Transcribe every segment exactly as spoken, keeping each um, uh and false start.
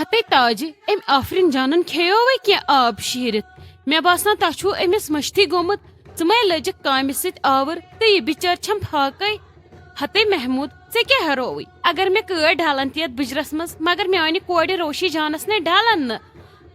ہتے تاجہِ، أمۍ آفرین جانن کھیٚیو وۄنۍ کینٛہہ آب شیٖرِتھ؟ مےٚ باسان، تۄہہِ چھُو أمِس مٔشتھٕے گوٚمُت۔ ژٕ مَے لٔجِکھ کامہِ سۭتۍ آوُر تہٕ یہِ بِچٲر چھَم فاقَے۔ ہتے محمود، ژےٚ کیٛاہ رووٕے؟ اگر مےٚ کٲڑۍ ڈلن تہِ یتھ بُجرس منٛز، مگر میانہِ کورِ روشی جانس نے ڈلن نہٕ۔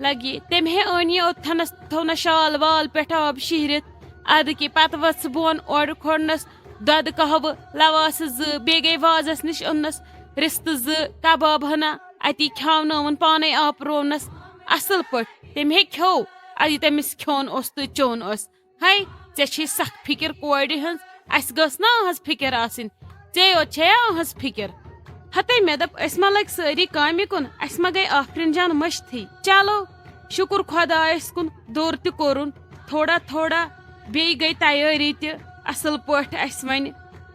لگی تٔمۍ ہے أنۍ یہِ اوٚتتھنس، تھوٚو نہ شال وال پٮ۪ٹھ آب شیٖرِتھ۔ ادٕ کہِ پتہٕ ؤژھ بۄن اورٕ کھوٚڑنس دۄدٕ قہوٕ لواسہٕ زٕ، بیٚیہِ گٔے وازس نِش اوٚننس رِستہٕ زٕ، کباب ہنا، اتی کھیاونٲوٕن پانے آپروونس اصل پٲٹھۍ۔ تٔمۍ ہے کھیوٚو، ادٕ یہِ تٔمِس کھیوٚن اوس تہٕ چیوٚن اوس۔ ہے، ژےٚ چھے سخ فکر کورِ ہٕنٛز، اسہِ گٔژھ نا أہنٛز فکر آسٕنۍ؟ ژے یوت چھے أہنٛز فکر؟ ہتے مےٚ دوٚپ، أسۍ ما لٔگۍ سٲری کامہِ کُن، اسہِ ما گٔے آفرین جان مٔشتھٕے۔ چلو، شُکر خۄدایس کُن، دوٚر تہِ کوٚرُن، تھوڑا تھوڑا، بیٚیہِ گٔے تیٲری تہِ اصل پٲٹھۍ اسہِ وۄنۍ۔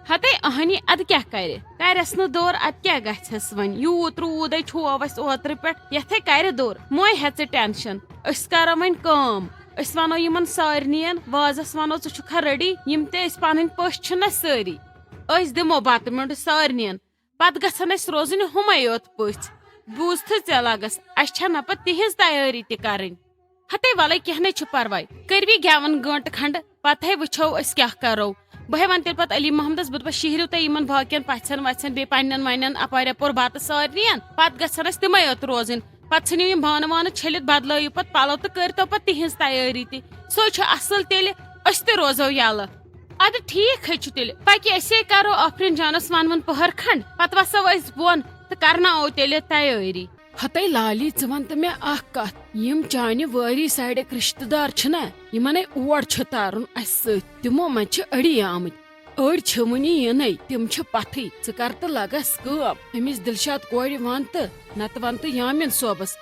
ہتے اہنی، ادٕ کیٛاہ کرِ؟ کرٮ۪س نہٕ دوٚر، ادٕ کیٛاہ گژھٮ۪س وۄنۍ؟ یوٗت روٗدے چھُو اسہِ اوترٕ پٮ۪ٹھ، یتھے کرِ دوٚر، مۄے ہیٚہ ژٕ ٹینشن۔ أسۍ کرو وۄنۍ کٲم، أسۍ ونو یِمن سارنٕین، وازس ونو، ژٕ چھُکھا ریڈی؟ یِم تہِ أسۍ پنٕنۍ پٔژھۍ چھِنہ سٲری، أسۍ دِمو بتہٕ میوٚنٛڈ سارنٕین۔ پتہٕ گژھن اسہِ روزٕنۍ ہُمے یوت پٔژھۍ۔ بوٗزتھٕ ژےٚ لگس، اسہِ چھےٚ نہ پتہٕ تِہنٛز تیٲری تہِ کرٕنۍ۔ ہتے ولے، کینٛہہ نے چھُ پرواے، کٔرۍوی گٮ۪وُن گٲنٛٹہٕ کھنٛڈ، پتہٕ ہے وٕچھو أسۍ کیٛاہ کرو۔ بہٕ ہے ونہٕ تیٚلہِ پتہٕ علی محمدس، بہٕ دپس، شیہرِو تُہۍ یِمن باقین پژھٮ۪ن وژھٮ۪ن، بیٚیہِ پننٮ۪ن ونٮ۪ن اپارِ اپور بتہٕ سارنٕین، پتہٕ گژھن اسہِ تِمے یوت روزٕنۍ۔ پتہٕ ژھٕنِو یِم بانہٕ وانہٕ چھٔلِتھ، بدلٲیِو پتہٕ پلو تہٕ کٔرۍتو پتہٕ تِہنٛز تیٲری تہِ۔ سُے چھُ اصل تیٚلہِ، أسۍ تہِ روزو یلہٕ۔ ادٕ ٹھیک ہے چھُ تیٚلہِ، پکہِ أسے کرو آفرین جانس ونوُن پٔہر کھنٛڈ، پتہٕ وسو أسۍ بۄن تہٕ کرناوو تیٚلہِ تیٲری۔ ہتے لالی، ژٕ ون تہٕ مےٚ اکھ کتھ، یِم چانہِ وٲری سایڈٕکۍ رشتہٕ دار چھِنا، یِمنے اور چھُ ترُن اسہِ سۭتۍ، تِمو منٛز چھِ أڑی آمٕتۍ۔ أڑۍ چھِ وُنہِ یِنَے، تِم چھِ پتھٕے۔ ژٕ کر تہٕ لگس کٲم، أمِس دلشاد کورِ ون تہٕ، نتہٕ ون تہٕ یامین صٲبس۔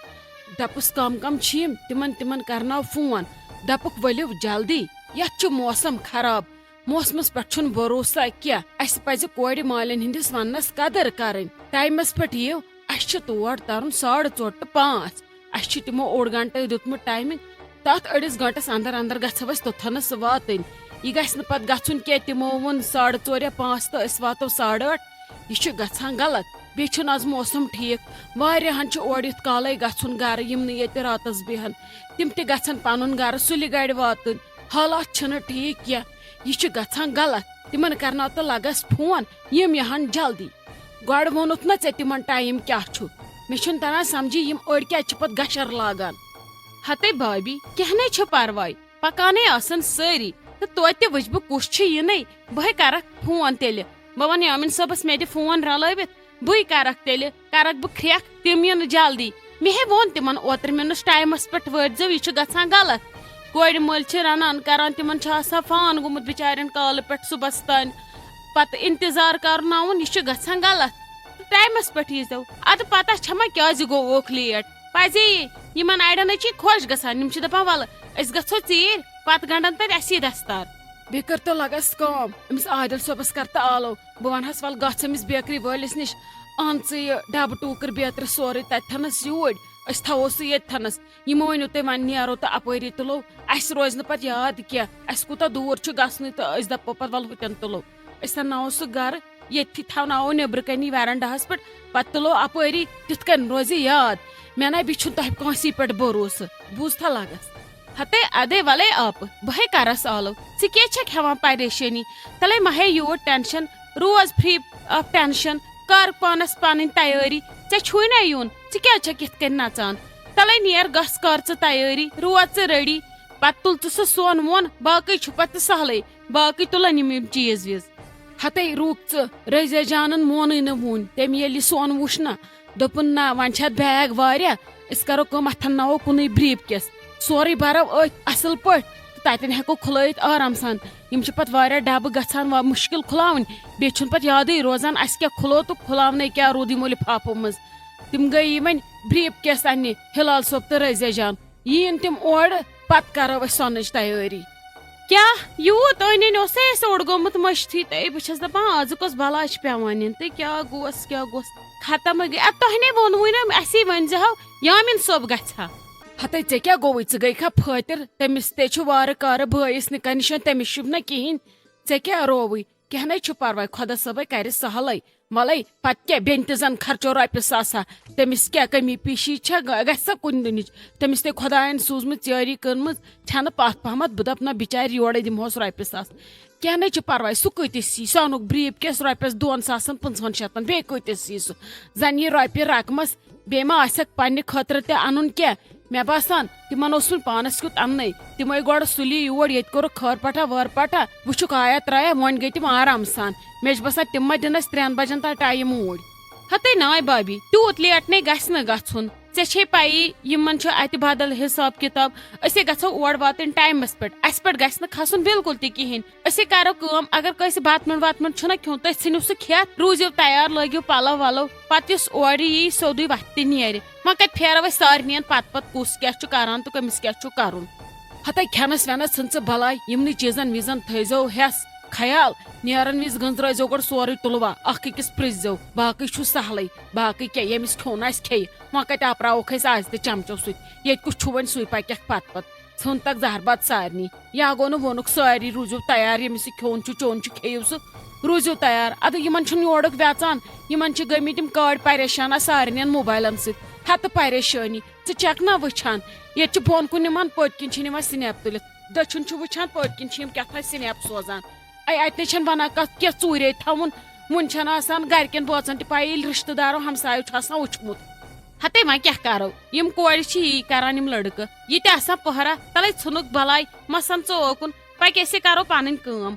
دپُس، کم کم چھِ یِم، تِمن، تِمن کرناو فون۔ دپُکھ، ؤلِو جلدی، یتھ چھُ موسم خراب، موسمس پٮ۪ٹھ چھُنہٕ بھروسہ کینٛہہ۔ اسہِ پزِ کورِ مالٮ۪ن ہٕنٛدِس وننس قدر کرٕنۍ۔ ٹایمس پٮ۪ٹھ یِیِو، اسہِ چھُ تور ترُن ساڑٕ ژور ٹُہ پانٛژھ۔ اسہِ چھُ تِمو اوٚڑ گنٹہٕ دیُتمُت ٹایمنگ، تتھ أڑِس گنٹس اندر اندر گژھو أسۍ توٚتھنس واتٕنۍ۔ یہِ گژھِ نہٕ پتہٕ گژھُن کینٛہہ، تِمو ووٚن ساڑٕ ژور یا پانٛژھ تہٕ أسۍ واتو ساڑٕ ٲٹھ۔ یہِ چھُ گژھان غلط۔ بیٚیہِ چھُنہٕ از موسم ٹھیک۔ واریاہن چھُ اورٕ یُتھ کالے گژھُن گرٕ، یِم نہٕ ییٚتہِ راتس بیہن۔ تِم تہِ گژھن پنُن گرٕ سُلہِ گرِ واتٕنۍ۔ حالات چھِنہٕ ٹھیک کینٛہہ۔ یہِ چھُ گژھان غلط۔ تِمن کرناو تہٕ لگس فون، یِم یِہن جلدی۔ گۄڈٕ ووٚنُتھ نہ ژےٚ تِمن ٹایم کیٛاہ چھُ؟ مےٚ چھُنہٕ تران سمجھی، یِم أڑۍ کیٛازِ چھِ پتہٕ گشر لاگان۔ ہتے بھابی، کینٛہہ نے چھُ پرواے، پکانے آسن سٲری، تہٕ توتہِ تہِ وٕچھِ بہٕ کُس چھُ یِنٕے۔ بہے کرکھ فون تیٚلہِ۔ بہٕ ونہٕ یامین صٲبس مےٚ دِ فون رلٲوِتھ، بٕے کرکھ تیٚلہِ، کرکھ بہٕ کھرٛکھ، تِم یِنہٕ جلدی۔ مےٚ ہے ووٚن تِمن اوترٕ، مےٚ ووٚنُس، ٹایمس پٮ۪ٹھ وٲتۍزیو، یہِ چھُ گژھان غلط۔ کورِ مٲلۍ چھِ رنان کران، تِمن چھُ آسان فان گوٚمُت بِچارٮ۪ن کالہٕ پٮ۪ٹھ صُبحس تام۔ پتہٕ انتظار کرناوُن، یہِ چھُ گژھان غلط۔ تہٕ ٹایمس پٮ۪ٹھ ییٖزیو۔ ادٕ پتہ چھےٚ ما کیٛازِ گوٚوکھ لیٹ؟ پزے یہِ، یِمن اڑٮ۪ن ہے چھِ خۄش گژھان، یِم چھِ دپان، ولہٕ أسۍ گژھو ژیٖرۍ، پتہٕ گنٛڈن تتہِ اسی دستار۔ بیٚیہِ کٔرتو لگس کٲم، أمِس عادل صٲبس کر تہٕ آلو۔ بہٕ ونہس، ول گژھ أمِس بیکری وٲلِس نِش، ان ژٕ یہِ ڈبہٕ ٹوٗکر بیترِ سورُے تتٮ۪تھنس یوٗرۍ، أسۍ تھاوو سُہ ییٚتتھنس۔ یِمو ؤنِو تُہۍ، وۄنۍ نیرو تہٕ اپٲری تُلو، اسہِ روزِ نہٕ پتہٕ یاد کینٛہہ، اسہِ کوٗتاہ دوٗر چھُ گژھنُے تہٕ أسۍ دپو پتہٕ، ول ہُتٮ۪ن تُلو۔ أسۍ انناوو سُہ گرٕ، ییٚتھی تھاوناوو نیٚبرٕ کنی ویرنڈاہس پٮ۪ٹھ، پتہٕ تُلو اپٲری، تِتھ کٔنۍ روزِ یاد۔ مےٚ نہ بیٚیہِ چھُنہٕ تۄہہِ کٲنٛسی پٮ۪ٹھ بھروسہٕ، بوٗزتھا لگس؟ ہتے ادے ولے آپہٕ، بہے کرس آلو، ژٕ کیٛازِ چھکھ ہٮ۪وان پریشٲنی؟ تلے مہ ہے یوٗت ٹینشن، روز فری آف ٹینشن، کر پانس پنٕنۍ تیٲری، ژےٚ چھُے نہ یُن، ژٕ کیٛازِ چھکھ یِتھ کٔنۍ نژان؟ تلے نیر گژھ کر ژٕ تیٲری، روز ژٕ ریڈی، پتہٕ تُل ژٕ سُہ سۄن وۄن، باقٕے چھُ پتہٕ سہلٕے، باقٕے تُلن یِم یِم چیٖز ویٖز۔ ہتے روٗک ژٕ، رٔزیا جانن مونُے نہٕ وُنۍ، تٔمۍ ییٚلہِ یہِ سۄن وُچھ نہ، دوٚپُن، نہ، وۄنۍ چھِ اتھ بیگ واریاہ، أسۍ کرو کٲم، اتھ انناوو کُنُے بریف کیس، سورُے برو أتھۍ اصل پٲٹھۍ، تہٕ تتٮ۪ن ہٮ۪کو کھُلٲیِتھ آرام سان۔ یِم چھِ پتہٕ واریاہ ڈبہٕ گژھان وا-، مُشکل کھُلاوٕنۍ، بیٚیہِ چھُنہٕ پتہٕ یادٕے روزان اسہِ کیٛاہ کھُلوو تہٕ کھُلاونَے کیٛاہ روٗد یِمو لِفافو منٛز۔ تِم گٔیی وۄنۍ بریف کیس اننہِ، ہلال صٲب تہٕ رٔزیا جان۔ یِیِن تِم اورٕ، پتہٕ کرو أسۍ سۄنٕچ تیٲری۔ کیٛاہ یوٗت أنۍ أنۍ اوسے اَسہِ اوٚڑ گوٚمُت مٔشتھٕے؟ تہٕ بہٕ چھَس دَپان، آزُک اوس بلاے چھِ پٮ۪وان نِنۍ۔ تہٕ کیٛاہ گوٚوس، کیٛاہ گوٚوس؟ ختم گٔے۔ اَدٕ تۄہہِ نے ووٚنوُے نہ، اَسی ؤنۍ زِہو، یامین صٲب گژھِ ہا۔ ہتے، ژےٚ کیٛاہ گوٚوُے؟ ژٕ گٔے کھا پھٲتِر؟ تٔمِس تہِ چھُ وارٕ کارٕ بٲیِس نِکاح نِشان، تٔمِس چھُ نہ کِہیٖنۍ۔ ژےٚ کیٛاہ رووُے؟ کینٛہہ نَے چھُ پرواے، خۄدا صٲبے کرِ سہلٕے۔ وَلَے، پتہٕ کیٛاہ، بیٚنہِ تہِ زن خرچو رۄپیہِ ساسا۔ تٔمِس کیٛاہ کٔمی پیٖشی چھےٚ، گہ-، گژھِ سا کُنہِ دُنِچ؟ تٔمِس تہِ خۄدایَن سوٗزمٕژ ژیٲری کٔرمٕژ، چھَنہٕ پتھ پہمتھ۔ بہٕ دَپہٕ نہ، بِچارِ یورَے دِمہوس رۄپیہِ ساس۔ کینٛہہ نَے چھُ پرواے، سُہ کۭتِس یی؟ سُہ اَنُکھ briefcase رۄپیَس دۄن ساسَن پٕنٛژٕہَن شَتَن، بیٚیہِ کۭتِس یی سُہ؟ زَن یی رۄپیہِ رقمَس، بیٚیہِ ما آسٮ۪کھ پننہِ خٲطرٕ تہِ اَنُن کینٛہہ؟ مےٚ باسان، تِمن اوس نہٕ پانس کیُتھ اَننَے۔ تِمے گۄڈٕ سُلی یور، ییٚتہِ کوٚرُکھ خٲر پٹھا وٲر پٹھا، وٕچھُکھ آیا ترٛایا، وۄنۍ گٔے تِم آرام سان۔ مےٚ چھُ باسان، تِم ما دِن اَسہِ ترٛٮ۪ن بجن تام ٹایم اوٗرۍ۔ ہتے ناے بابی، تیوٗت لیٹ نے گژھِ نہٕ گژھُن۔ ژےٚ چھے پَیی، یِمن چھُ اَتہِ بدل حساب کتاب۔ أسے گژھو اور واتٕنۍ ٹایمس پٮ۪ٹھ، اَسہِ پٮ۪ٹھ گژھِ نہٕ کھسُن بالکل تہِ کِہیٖنۍ۔ أسے کرو کٲم، اگر کٲنٛسہِ بتہٕ میوٚنٛڈ وتہٕ میوٚنٛڈ چھُنہ کھیوٚن، تُہۍ ژھٕنِو سُہ کھٮ۪تھ، روٗزِو تیار، لٲگِو پلو ولو۔ پتہٕ یُس اورٕ یی، سیوٚدُے وتھِ تہِ نیرِ۔ وۄنۍ کتہِ پھیرو أسۍ سارنٕے پتہٕ پتہٕ، کُس کیٛاہ چھُ کران تہٕ کٔمِس کیٛاہ چھُ کرُن؟ ہتے کھٮ۪نس وٮ۪نس ژھٕن ژٕ بلاے، یِمنٕے چیٖزن ویٖزن تھٲیزیو ہٮ۪س خیال۔ نیرن وِزِ گٔنزرٲیزیو گۄڈٕ سورُے تُلوا، اکھ أکِس پرٛژھزیو، باقٕے چھُ سہلٕے۔ باقٕے کیٛاہ، ییٚمِس کھیوٚن آسہِ کھیٚیہِ۔ وۄنۍ کتہِ آپراوکھ أسۍ آز تہِ چمچو سۭتۍ؟ ییٚتہِ کُس چھُ وۄنۍ سُے پکٮ۪کھ پتہٕ پتہٕ؟ ژھُن تک زہر بتہٕ سارنٕے۔ یا گوٚو نہٕ ووٚنُکھ سٲری، روٗزِو تیار، ییٚمِس یہِ کھیوٚن چھُ چیوٚن چھُ، کھیٚیِو سُہ۔ روٗزِو تیار۔ ادٕ یِمن چھُنہٕ یورُک وٮ۪ژان، یِمن چھِ گٔمٕتۍ یِم کٲڑۍ پریشان، آ سارنٕے موبایلن سۭتۍ۔ ہتہٕ پریشٲنی۔ ژٕ چھکھ نا وٕچھان، ییٚتہِ چھُ بۄن کُن نِوان، پٔتۍ کِنۍ چھِ نِوان سنیپ تُلِتھ، دٔچھُن چھُ وٕچھان، پٔتۍ کِنۍ چھِ یِم کیٛاہ تھام سنیپ سوزان۔ اے، اتہِ نے چھَنہٕ بنان کتھ کینٛہہ، ژوٗرے تھاوُن۔ وُنہِ چھَنہٕ آسان گرِکٮ۪ن بٲژن تہِ پَیی، ییٚلہِ رشتہٕ دارو ہمسایو چھُ آسان وٕچھمُت۔ ہتے وۄنۍ کیٛاہ کرو، یِم کورِ چھِ یی کران، یِم لڑکہٕ۔ یہِ تہِ آسان پہرا، تلے ژھٕنُکھ بلاے، مسن ژٕ اوکُن، پکہِ أسے کرو پنٕنۍ کٲم۔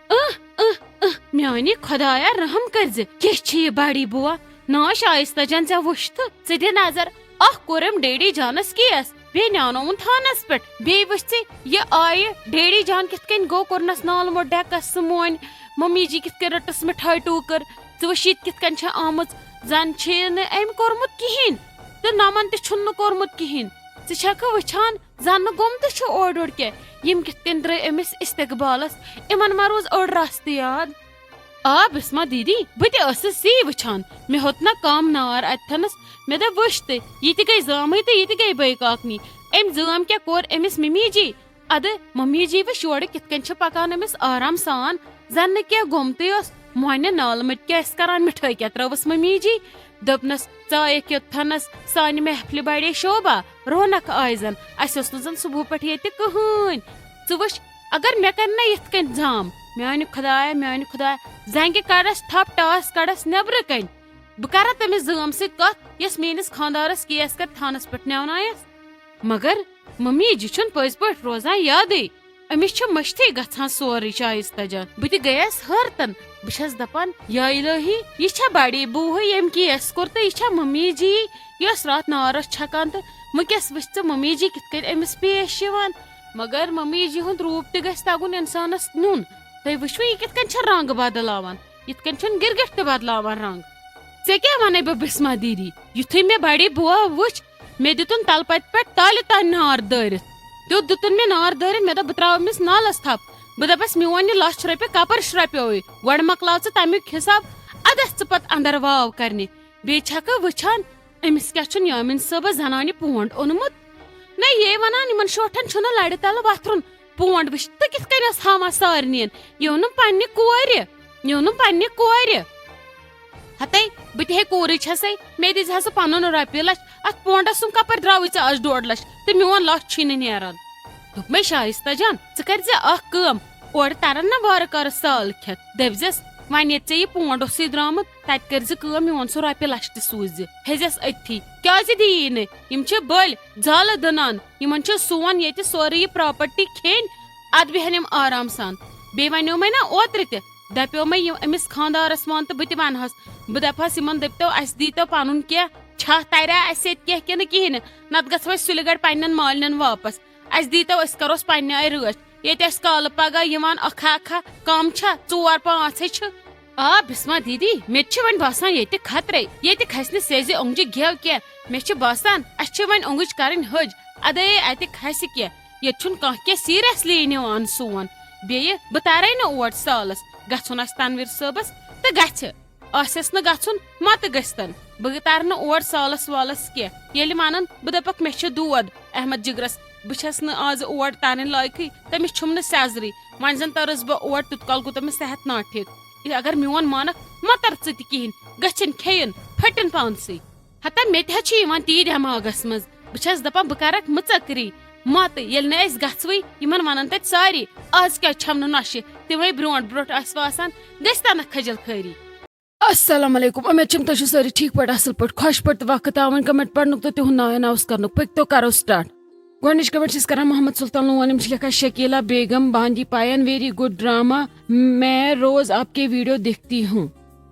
اہ، اہ، اہ، میانہِ خۄدایا، رحم کٔرزِ، کیٛاہ چھِ یہِ بڑی بوا؟ نا شایستہ جان، ژےٚ وُچھ تہٕ ژٕ دِ نظر، اکھ کوٚرُم ڈیڈی جانس کیس، بیٚیہِ نیانووُن تھانس پٮ۪ٹھ، بیٚیہِ وٕچھ ژٕ یہِ آیہِ ڈیڈی جان کِتھ کٔنۍ گوٚو، کوٚرنس نالہٕ موٚٹ ڈٮ۪کس سُہ مۄنۍ، ممی جی کِتھ کٔنۍ رٔٹٕس مِٹھٲے ٹوٗکٕر، ژٕ وٕچھ یہِ تہِ کِتھ کٔنۍ چھےٚ آمٕژ، زن چھِ نہٕ أمۍ کوٚرمُت کِہیٖنۍ تہٕ نمن تہِ چھُنہٕ کوٚرمُت کِہیٖنۍ۔ ژٕ چھکھٕ وٕچھان، زن نہٕ گوٚمتُے چھُ اورٕ یورٕ کینٛہہ۔ یِم کِتھ کٔنۍ درٛٲے أمِس استقبالس؟ یِمن ما روٗز أڑ رستہٕ یاد؟ آ بسمہ دیدی، بہٕ تہِ ٲسٕس یی وٕچھان۔ مےٚ ہیوٚت نہ کم نار اتہِ تھنس۔ مےٚ دوٚپ، وٕچھ تہٕ، یہِ تہِ گٔے زامٕے تہٕ یہِ تہِ گٔے بٲے کاکنی۔ أمۍ زٲم کیٛاہ کوٚر أمِس ممی جی؟ ادٕ ممی جی وٕچھ یورٕ کِتھ کٔنۍ چھِ پکان أمِس آرام سان۔ زن نہٕ کینٛہہ گوٚمتُے اوس۔ مۄنہِ نالہٕ مٔٹۍ کیٛاہ ٲسۍ کران، مِٹھٲے کیٛاہ ترٲوٕس ممی جی؟ دوٚپنس، ژایکھ یوٚت تھنس، سانہِ محفلہِ بڑے شوبا، رونق آیہِ زن۔ اسہِ اوس نہٕ زن صبحہٕ پٮ۪ٹھ ییٚتہِ کٕہٕنۍ۔ ژٕ وٕچھ، اگر مےٚ کرِ نہ یِتھ کٔنۍ زام، میانہِ خدایہ، میانہِ خدایہ، زنگہِ کڑس تھپھ، ٹاس کڑس نیبرٕ کنۍ۔ بہٕ کرا تٔمِس زٲم سۭتۍ کتھ، یۄس میٲنِس خاندارس کیس کرِ تھانس پٮ۪ٹھ نٮ۪ونایس۔ مگر ممی جی چھُنہٕ پٔزۍ پٲٹھۍ روزان یادٕے۔ أمِس چھُ مٔشتھٕے گژھان سورُے، شایستہ جان۔ بہٕ تہِ گٔیس حٲرتن۔ بہٕ چھس دپان، یا الہی، یہِ چھا بڑی بوٗہٕے، ییٚمۍ کیس کوٚر، تہٕ یہِ چھا ممی جی، یۄس راتھ نار ٲس چھکان، تہٕ وٕنکیس وٕچھ ژٕ ممی جی کِتھ کٔنۍ أمِس پیش یِوان۔ مگر ممی جی ہُنٛد روٗپ تہِ گژھِ تگُن انسانس نیُن۔ تُہۍ وٕچھوٕ، یہِ کِتھ کٔنۍ چھےٚ رنگ بدلاوان، یِتھ کٔنۍ چھُنہٕ گِرگِٹ تہِ بدلاوان رنگ۔ ژےٚ کیٛاہ ونے بہٕ، بسمہ دیدی؟ یُتھُے مےٚ بڑی بوا وٕچھ، مےٚ دِتُن تلہٕ پتہِ پٮ۪ٹھ تالہِ تانۍ نار دٲرِتھ۔ تیُتھ دِتُن مےٚ نار دٲرِتھ، مےٚ دوٚپ، بہٕ ترٛاوٕ أمِس نالس تھپھ۔ بہٕ دپس، میون یہِ لچھ رۄپیہِ کپٲرۍ شرۄپیووُے؟ گۄڈٕ مۄکلاو ژٕ تمیُک حساب، ادٕ ٲس ژٕ پتہٕ اندر واو کرنہِ۔ بیٚیہِ چھکھٕ وٕچھان، أمِس کیٛاہ چھُن یامِن صٲبس زنانہِ پونڈ اوٚنمُت؟ نہ، یے ونان، یِمن شوٹھن چھُنہٕ لرِ تلہٕ وتھرُن۔ پونڈ وٕچھ تہٕ کِتھ کٔنۍ ٲس ہاوان سارنٕے۔ یہِ اوٚنُم پننہِ کورِ، یہِ اوٚنُم پننہِ کورِ۔ ہتے، بہٕ تہِ ہے کوٗرٕے چھسے، مےٚ دِزِ ہا سُہ پنُن رۄپیہِ لچھ، اتھ پونڈس سُم کپٲرۍ درٛاوٕے ژےٚ آز ڈۄڈ لچھ تہٕ میون لچھ چھُے نہٕ نیران۔ دوٚپمَے، شایستہ جان، ژٕ کٔرۍ زِ اکھ کٲم، اورٕ ترن نہ وارٕ کارٕ سال کھٮ۪تھ، دٔپۍ زٮ۪س، وۄنۍ ییٚتہِ ژےٚ یہِ پونڈ اوسُے درٛامُت، تتہِ کٔرۍ زِ کٲم، میون سُہ رۄپیہِ لچھ تہِ سوٗزِ۔ ہیٚزٮ۪س أتھی، کیازِ دِیی نہٕ؟ یِم چھِ بٔلۍ زالہٕ دٕنان، یِمن چھُ سون ییٚتہِ سورُے یہِ پراپرٹی کھیٚنۍ، ادٕ بیٚہن یِم آرام سان۔ بیٚیہِ ونیومَے نہ اوترٕ تہِ، دپیومَے یِم أمِس خاندارس وَن تہٕ بہٕ تہِ ونہس، بہٕ دپہس یِمن، دٔپتو، اسہِ دیٖتو پنُن کینٛہہ، چھا تریا اسہِ ییٚتہِ کینٛہہ کِنہٕ کِہیٖنۍ نہٕ، نتہٕ گژھو أسۍ سُلہِ گڑِ پننٮ۪ن مالنٮ۪ن واپس۔ اسہِ دیٖتو، أسۍ کرو پننہِ آیہِ رٲچھ۔ ییٚتہِ اَسہِ کالہٕ پگاہ یِوان اکھا اکھا کم چھا، ژور پانٛژھ ہے چھِ۔ آ بسمہ دیدی، مےٚ تہِ چھِ وۄنۍ باسان ییٚتہِ خطرے۔ ییٚتہِ کھسہِ نہٕ سیٚزِ اوٚنٛگجہِ گٮ۪و کینٛہہ۔ مےٚ چھِ باسان، اَسہِ چھِ وۄنۍ اوٚنٛگٕج کرٕنۍ حٔج۔ ادے اَتہِ کھسہِ کینٛہہ۔ ییٚتہِ چھُنہٕ کانٛہہ کینٛہہ seriously نِوان سون۔ بیٚیہِ بہٕ ترے نہٕ اور سالس۔ گژھُن آسہِ تنویر صٲبس تہٕ گژھِ۔ آسٮ۪س نہٕ گژھُن، متہٕ گٔژھتن۔ بہٕ ترٕ نہٕ اور سالس والس کینٛہہ۔ ییٚلہِ ونن، بہٕ دپکھ، مےٚ چھِ دود احمد جگرس۔ بہٕ چھس نہٕ آز اور ترٕنۍ لایقٕے، تٔمِس چھُم نہٕ سیزرٕے۔ وۄنۍ زن ترس بہٕ اور، تیوٗت کال گوٚو تٔمِس صحت ناٹھیٖک۔ یہِ اگر میون مانکھ، مہ تر ژٕ تہِ کِہینۍ، گٔژھِن کھیٚیِن، پھٔٹِن پانسٕے۔ ہتا مےٚ تہِ حظ چھِ یِوان تی دٮ۪ماغس منٛز۔ بہٕ چھَس دَپان، بہٕ کَرَکھ مٕژَکری مَتہٕ، ییٚلہِ نہٕ أسۍ گژھوٕے، یِمَن وَنَن تَتہِ سارے، آز کیٛازِ چھَم نہٕ نۄشہِ؟ تِمَے برونٛٹھ برونٛٹھ آسہِ واسان، گٔژھۍ تَنَکھ خٔجِل خٲری۔ السلام علیکم، امید چھم تُہۍ چھِو سٲری ٹھیٖک پٲٹھۍ، اصل پٲٹھۍ، خۄش پٲٹھۍ تہٕ وقت آوان کمنٹ پرنُک تہٕ تِہُنٛد ناو اناؤنس کرنُک۔ پٔکۍ تو کرو سٹارٹ۔ گۄڈٕنِچ کمنٹ چھِ أسۍ کران محمد سلطان لون، یِم چھِ لیکھان، شکیلا بیگم بانڈی پاین، ویری گڈ ڈراما، میں روز آپ کے ویڈیو دیکھتی ہوں۔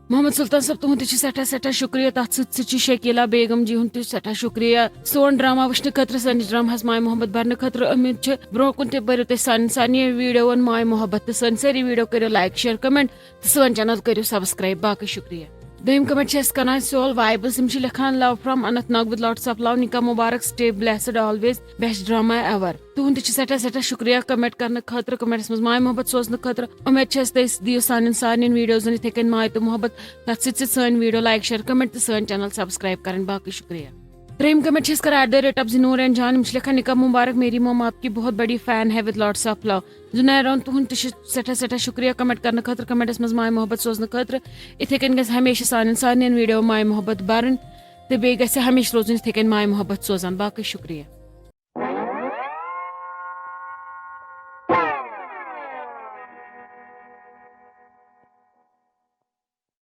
محمد سلطان صٲب، تُہُنٛد تہِ چھُ سٮ۪ٹھاہ سٮ۪ٹھاہ شُکریہ۔ تَتھ سۭتۍ سۭتۍ چھُ شکیلا بیگم جی ہُنٛد تہِ سٮ۪ٹھاہ شُکریہ۔ سون ڈرامہ وٕچھنہٕ خٲطرٕ، سٲنِس ڈرامہَس ماے محبت بَرنہٕ خٲطرٕ۔ اُمید چھِ برونٛہہ کُن تہِ بٔرِو تُہۍ سانٮ۪ن سارنٕے ویٖڈیوَن ماے محبت تہٕ سٲنۍ سٲری ویٖڈیو کٔرِو لایک، شیئر، کمنٹ تہٕ سٲنۍ چینل کٔرِو سبسکرائب۔ باقٕے شُکریہ۔ دوٚیِم کمنٹ چھِ اَسہِ کران سول وایبٕس، یِم چھِ لیکھان، love from Anant Nag with lots of love، نِکاح مُبارک، stay blessed always، best drama ever۔ تُہُنٛد تہِ چھُ سٮ۪ٹھاہ سٮ۪ٹھاہ شُکریہ کمنٹ کرنہٕ خٲطرٕ، کمنٹس منٛز ماے محبت سوزنہٕ خٲطرٕ۔ اُمید چھِ اَسہِ تُہۍ دِیِو سانٮ۪ن سارنٕے ویٖڈیوزَن یِتھَے کٔنۍ ماے تہٕ محبت۔ تَتھ سۭتۍ سۭتۍ سٲنۍ ویٖڈیو لایک، شیئر، کمنٹ تہٕ سٲنۍ چینل سبسکرائب کرٕنۍ۔ باقٕے شُکریہ۔ ترٛیٚیِم کمنٹ چھِ أسۍ کران at the rate of zinooran جان، یِم چھِ لیکھان، نِکاح مُبارک، میری موم آپ کی بہت بڑی فین ہے with lots of love۔ زُنیران، تُہُنٛد تہِ چھُ سٮ۪ٹھاہ سٮ۪ٹھاہ شُکریہ کمنٹ کرنہٕ خٲطرٕ، کمنٹس منٛز ماے محبت سوزنہٕ خٲطرٕ۔ یِتھَے کٔنۍ گژھِ ہمیشہِ سانٮ۪ن سارنٕے ویٖڈیو ماے محبت بَرٕنۍ تہٕ بیٚیہِ گژھِ ہمیشہِ روزُن یِتھَے کٔنۍ ماے محبت سوزان۔ باقٕے شُکریہ۔